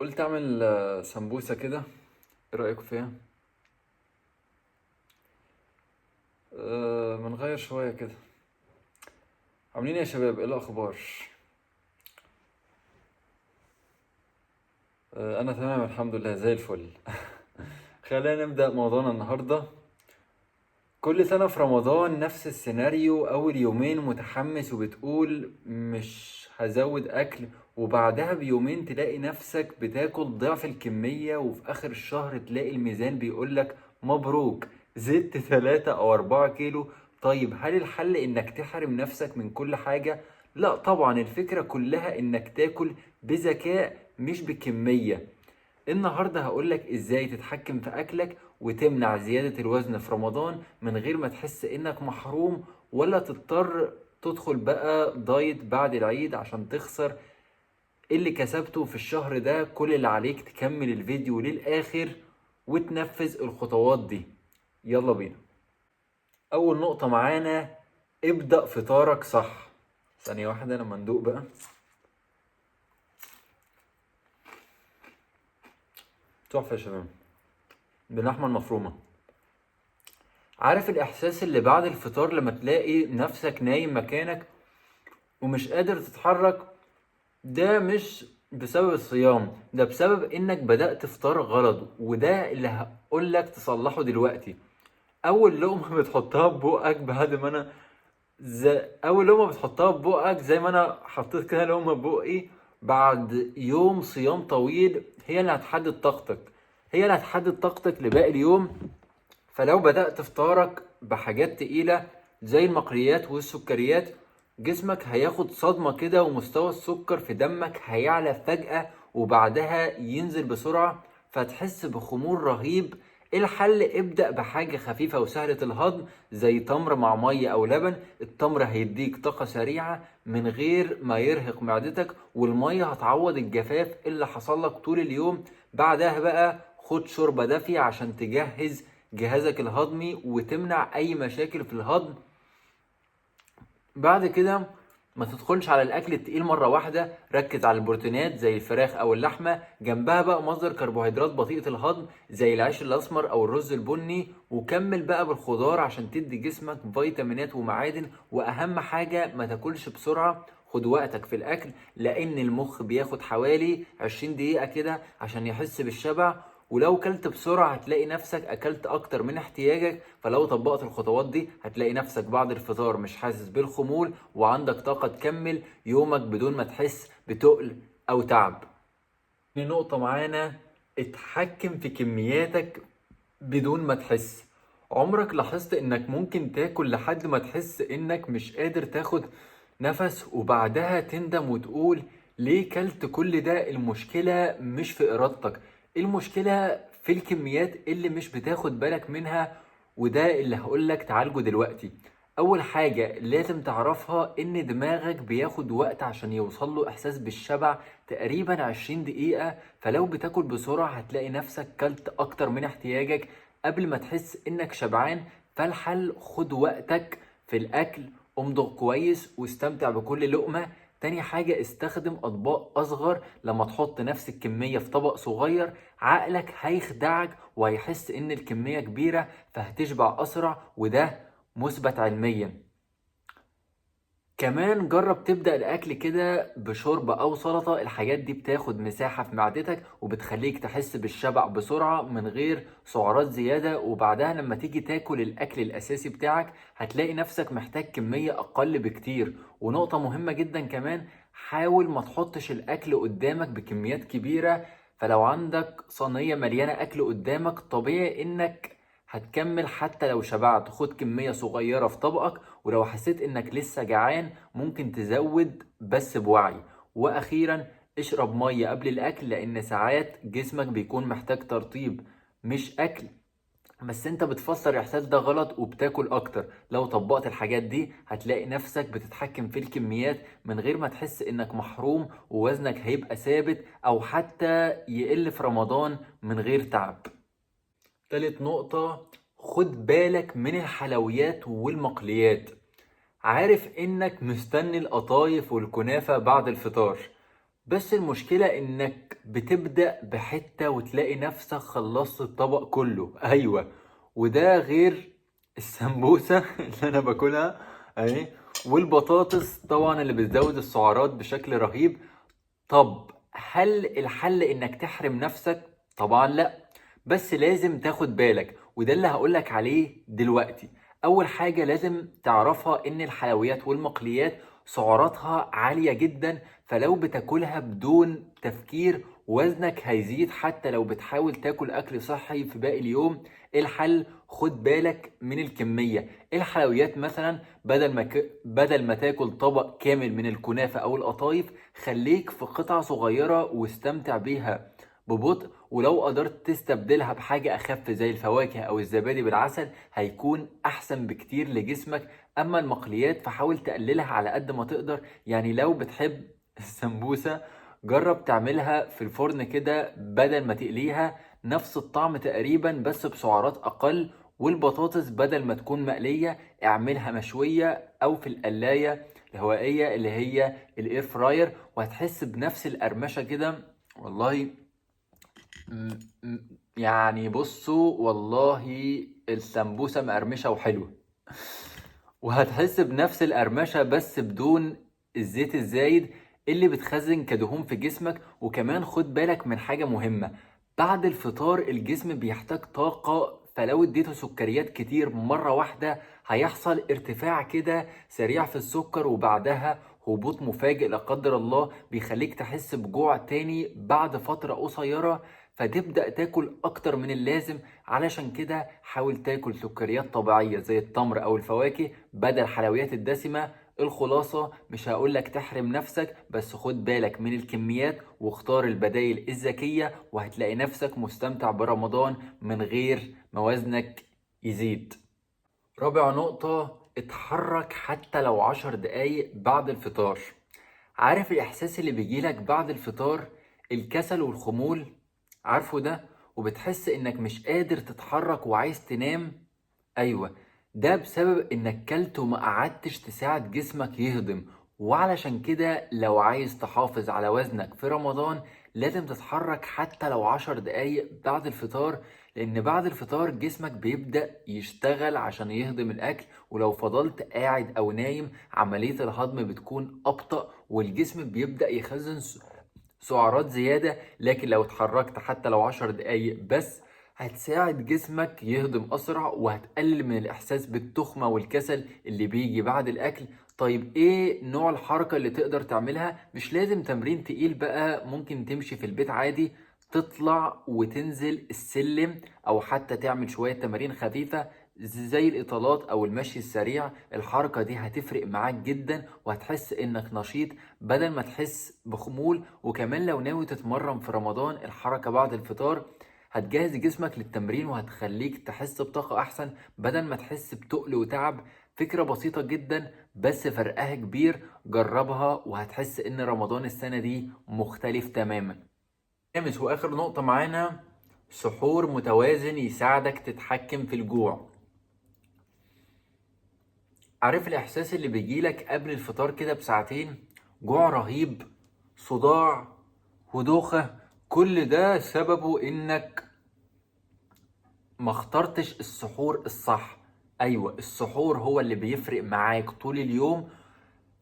قلت اعمل سمبوسة كده. ايه رأيكم فيها؟ ما نغير شوية كده. عاملين ايه يا شباب؟ ايه الاخبار؟ انا تمام الحمد لله زي الفل. خلينا نبدأ موضوعنا النهاردة. كل سنة في رمضان نفس السيناريو، أول يومين متحمس وبتقول مش هزود أكل، وبعدها بيومين تلاقي نفسك بتاكل ضعف الكمية، وفي آخر الشهر تلاقي الميزان بيقولك مبروك زدت 3 أو 4 كيلو. طيب هل الحل إنك تحرم نفسك من كل حاجة؟ لا طبعا، الفكرة كلها إنك تاكل بذكاء مش بكمية. النهاردة هقولك إزاي تتحكم في أكلك وتمنع زيادة الوزن في رمضان من غير ما تحس إنك محروم ولا تضطر تدخل بقى دايت بعد العيد عشان تخسر اللي كسبته في الشهر ده. كل اللي عليك تكمل الفيديو للآخر وتنفذ الخطوات دي. يلا بينا. أول نقطة معانا، ابدأ فطارك صح. ثانية واحدة لما ندوق بقى. تحفة يا شباب، باللحمة المفرومة. عارف الإحساس اللي بعد الفطار لما تلاقي نفسك نايم مكانك ومش قادر تتحرك؟ ده مش بسبب الصيام، ده بسبب إنك بدأت فطار غلط، وده اللي هقولك تصلحه دلوقتي. أول لقمة بتحطها ببقك بعد ما أنا أول لقمة بتحطها ببقك زي ما أنا حطيت كده لقمة ببقي بعد يوم صيام طويل، هي اللي هتحدد طاقتك، هي اللي هتحدد طاقتك لباقي اليوم. فلو بدأت فطارك بحاجات تقيلة زي المقليات والسكريات، جسمك هياخد صدمة كده ومستوى السكر في دمك هيعلى فجأة وبعدها ينزل بسرعة، فتحس بخمول رهيب. الحل ابدأ بحاجة خفيفة وسهلة الهضم زي تمر مع مية أو لبن. التمر هيديك طاقة سريعة من غير ما يرهق معدتك، والمية هتعوض الجفاف اللي حصل لك طول اليوم. بعدها بقى خد شوربة دافية عشان تجهز جهازك الهضمي وتمنع أي مشاكل في الهضم. بعد كده ما تدخلش على الأكل التقيل مرة واحدة، ركز على البروتينات زي الفراخ أو اللحمة، جنبها بقى مصدر كربوهيدرات بطيئة الهضم زي العيش الأسمر أو الرز البني، وكمل بقى بالخضار عشان تدي جسمك فيتامينات ومعادن. وأهم حاجة ما تاكلش بسرعة، خد وقتك في الأكل، لأن المخ بياخد حوالي 20 دقيقة كده عشان يحس بالشبع، ولو كلت بسرعة هتلاقي نفسك أكلت أكتر من احتياجك. فلو طبقت الخطوات دي هتلاقي نفسك بعد الفطار مش حاسس بالخمول وعندك طاقة تكمل يومك بدون ما تحس بتقل أو تعب. نقطة معانا، اتحكم في كمياتك بدون ما تحس. عمرك لاحظت إنك ممكن تاكل لحد ما تحس إنك مش قادر تاخد نفس وبعدها تندم وتقول ليه كلت كل ده؟ المشكلة مش في إرادتك، المشكلة في الكميات اللي مش بتاخد بالك منها، وده اللي هقولك تعالجه دلوقتي. أول حاجة لازم تعرفها إن دماغك بياخد وقت عشان يوصل له إحساس بالشبع، تقريبا 20 دقيقة. فلو بتاكل بسرعة هتلاقي نفسك كلت أكتر من احتياجك قبل ما تحس إنك شبعان. فالحل خد وقتك في الأكل، امضغ كويس واستمتع بكل لقمة. تاني حاجة استخدم أطباق أصغر. لما تحط نفس الكمية في طبق صغير عقلك هيخدعك وهيحس إن الكمية كبيرة فهتشبع أسرع، وده مثبت علميا. كمان جرب تبدأ الأكل كده بشوربة أو سلطة، الحاجات دي بتاخد مساحة في معدتك وبتخليك تحس بالشبع بسرعة من غير سعرات زيادة. وبعدها لما تيجي تاكل الأكل الأساسي بتاعك هتلاقي نفسك محتاج كمية أقل بكتير. ونقطة مهمة جدا كمان، حاول ما تحطش الأكل قدامك بكميات كبيرة. فلو عندك صينية مليانة أكل قدامك طبيعي إنك هتكمل حتى لو شبعت. خد كمية صغيرة في طبقك، ولو حسيت إنك لسه جعان ممكن تزود بس بوعي. وأخيرا اشرب مية قبل الأكل، لأن ساعات جسمك بيكون محتاج ترطيب مش أكل، بس انت بتفسر الإحساس ده غلط وبتاكل أكتر. لو طبقت الحاجات دي هتلاقي نفسك بتتحكم في الكميات من غير ما تحس إنك محروم، ووزنك هيبقى ثابت أو حتى يقل في رمضان من غير تعب. تالت نقطة، خد بالك من الحلويات والمقليات. عارف إنك مستني القطايف والكنافة بعد الفطار، بس المشكلة انك بتبدأ بحتة وتلاقي نفسك خلصت الطبق كله. ايوه، وده غير السمبوسة اللي انا باكلها اهي، والبطاطس طبعا اللي بتزود السعرات بشكل رهيب. طب هل الحل انك تحرم نفسك؟ طبعا لا، بس لازم تاخد بالك، وده اللي هقولك عليه دلوقتي. اول حاجة لازم تعرفها ان الحلويات والمقليات سعراتها عالية جدا، فلو بتاكلها بدون تفكير وزنك هيزيد حتى لو بتحاول تاكل اكل صحي في باقي اليوم. ايه الحل؟ خد بالك من الكمية. الحلويات مثلا بدل ما تاكل طبق كامل من الكنافة او القطايف، خليك في قطعة صغيرة واستمتع بيها ببطء، ولو قدرت تستبدلها بحاجة أخف زي الفواكه أو الزبادي بالعسل هيكون أحسن بكتير لجسمك. أما المقليات فحاول تقللها على قد ما تقدر، يعني لو بتحب السمبوسة جرب تعملها في الفرن كده بدل ما تقليها، نفس الطعم تقريبا بس بسعرات أقل. والبطاطس بدل ما تكون مقلية اعملها مشوية أو في القلاية الهوائية اللي هي ال air fryer، وهتحس بنفس القرمشة كده. والله يعني بصوا، والله السمبوسة مقرمشة وحلوة، وهتحس بنفس القرمشة بس بدون الزيت الزايد اللي بتخزن كدهون في جسمك. وكمان خد بالك من حاجة مهمة، بعد الفطار الجسم بيحتاج طاقة، فلو اديته سكريات كتير مرة واحدة هيحصل ارتفاع كده سريع في السكر، وبعدها هبوط مفاجئ لا قدر الله بيخليك تحس بجوع تاني بعد فترة قصيرة، فتبدأ تاكل أكتر من اللازم. علشان كده حاول تاكل سكريات طبيعية زي التمر أو الفواكه بدل الحلويات الدسمة. الخلاصة مش هقولك تحرم نفسك، بس خد بالك من الكميات واختار البدايل الذكية، وهتلاقي نفسك مستمتع برمضان من غير ما وزنك يزيد. رابع نقطة، اتحرك حتى لو 10 دقايق بعد الفطار. عارف الإحساس اللي بيجيلك بعد الفطار؟ الكسل والخمول، عارفه ده؟ وبتحس إنك مش قادر تتحرك وعايز تنام. أيوة، ده بسبب إنك كلت وما قعدتش تساعد جسمك يهضم. وعلشان كده لو عايز تحافظ على وزنك في رمضان لازم تتحرك حتى لو 10 دقايق بعد الفطار، لأن بعد الفطار جسمك بيبدأ يشتغل عشان يهضم الأكل، ولو فضلت قاعد أو نايم عملية الهضم بتكون أبطأ والجسم بيبدأ يخزن سعرات زيادة. لكن لو اتحركت حتى لو 10 دقايق بس هتساعد جسمك يهضم أسرع، وهتقلل من الإحساس بالتخمة والكسل اللي بيجي بعد الأكل. طيب إيه نوع الحركة اللي تقدر تعملها؟ مش لازم تمرين تقيل بقى، ممكن تمشي في البيت عادي، تطلع وتنزل السلم، أو حتى تعمل شوية تمارين خفيفة زي الإطالات أو المشي السريع. الحركة دي هتفرق معاك جدا وهتحس إنك نشيط بدل ما تحس بخمول. وكمان لو ناوي تتمرن في رمضان، الحركة بعد الفطار هتجهز جسمك للتمرين وهتخليك تحس بطاقة أحسن بدل ما تحس بتقل وتعب. فكرة بسيطة جدا بس فرقها كبير، جربها وهتحس إن رمضان السنة دي مختلف تماما. خامس وآخر نقطة معانا، سحور متوازن يساعدك تتحكم في الجوع. عارف الإحساس اللي بيجيلك قبل الفطار كده بساعتين؟ جوع رهيب، صداع ودوخة، كل ده سببه إنك ما اخترتش السحور الصح. أيوة، السحور هو اللي بيفرق معاك طول اليوم،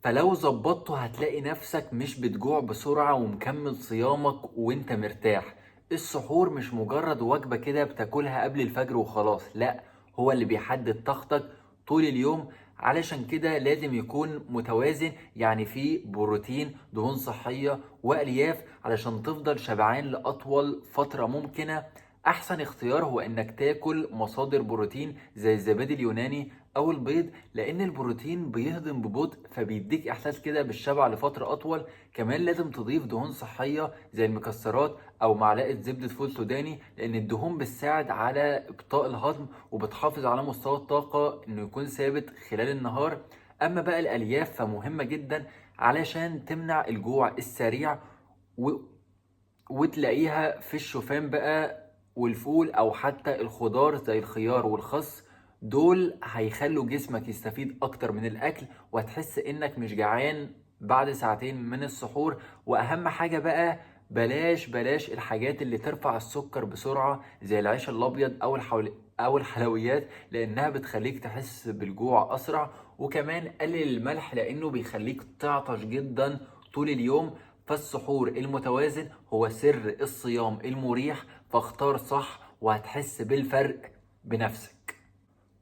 فلو ظبطته هتلاقي نفسك مش بتجوع بسرعة ومكمل صيامك وانت مرتاح. السحور مش مجرد وجبة كده بتاكلها قبل الفجر وخلاص، لا، هو اللي بيحدد طاقتك طول اليوم. علشان كده لازم يكون متوازن، يعني فيه بروتين، دهون صحية وألياف علشان تفضل شبعان لأطول فترة ممكنة. أحسن اختيار هو إنك تاكل مصادر بروتين زي الزبادي اليوناني أو البيض، لأن البروتين بيهضم ببطء فبيديك إحساس كده بالشبع لفترة أطول. كمان لازم تضيف دهون صحية زي المكسرات أو معلقة زبدة فول سوداني، لأن الدهون بتساعد على إبطاء الهضم وبتحافظ على مستوى الطاقة إنه يكون ثابت خلال النهار. أما بقى الألياف فمهمة جدا علشان تمنع الجوع السريع، وتلاقيها في الشوفان بقى والفول أو حتى الخضار زي الخيار والخس. دول هيخلوا جسمك يستفيد أكتر من الأكل وهتحس إنك مش جعان بعد ساعتين من السحور. واهم حاجة بقى، بلاش بلاش الحاجات اللي ترفع السكر بسرعة زي العيش الابيض او الحلويات، لانها بتخليك تحس بالجوع اسرع. وكمان قلل الملح لانه بيخليك تعطش جدا طول اليوم. فالسحور المتوازن هو سر الصيام المريح، فاختار صح وهتحس بالفرق بنفسك.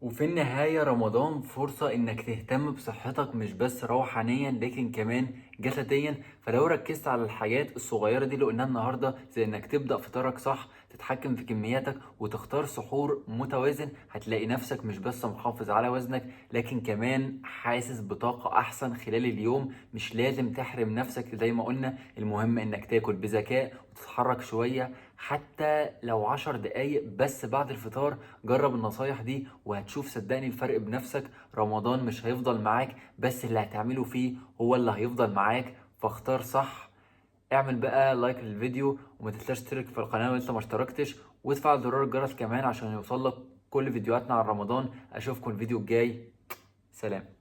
وفي النهاية رمضان فرصة انك تهتم بصحتك، مش بس روحانيا لكن كمان جسديا. فلو ركزت على الحاجات الصغيرة دي اللي قلناها النهاردة، زي انك تبدأ فطارك صح، تتحكم في كمياتك، وتختار سحور متوازن، هتلاقي نفسك مش بس محافظ على وزنك لكن كمان حاسس بطاقة احسن خلال اليوم. مش لازم تحرم نفسك زي ما قلنا، المهم انك تاكل بذكاء وتتحرك شوية حتى لو 10 دقايق بس بعد الفطار. جرب النصايح دي وهتشوف صدقني الفرق بنفسك. رمضان مش هيفضل معاك، بس اللي هتعمله فيه هو اللي هيفضل معاك، فاختار صح. اعمل بقى like للفيديو، وما تنساش تشترك في القناة لو لسه ما اشتركتش، وتفعل زرار الجرس كمان عشان يوصلك كل فيديوهاتنا عن رمضان. اشوفكم الفيديو الجاي، سلام.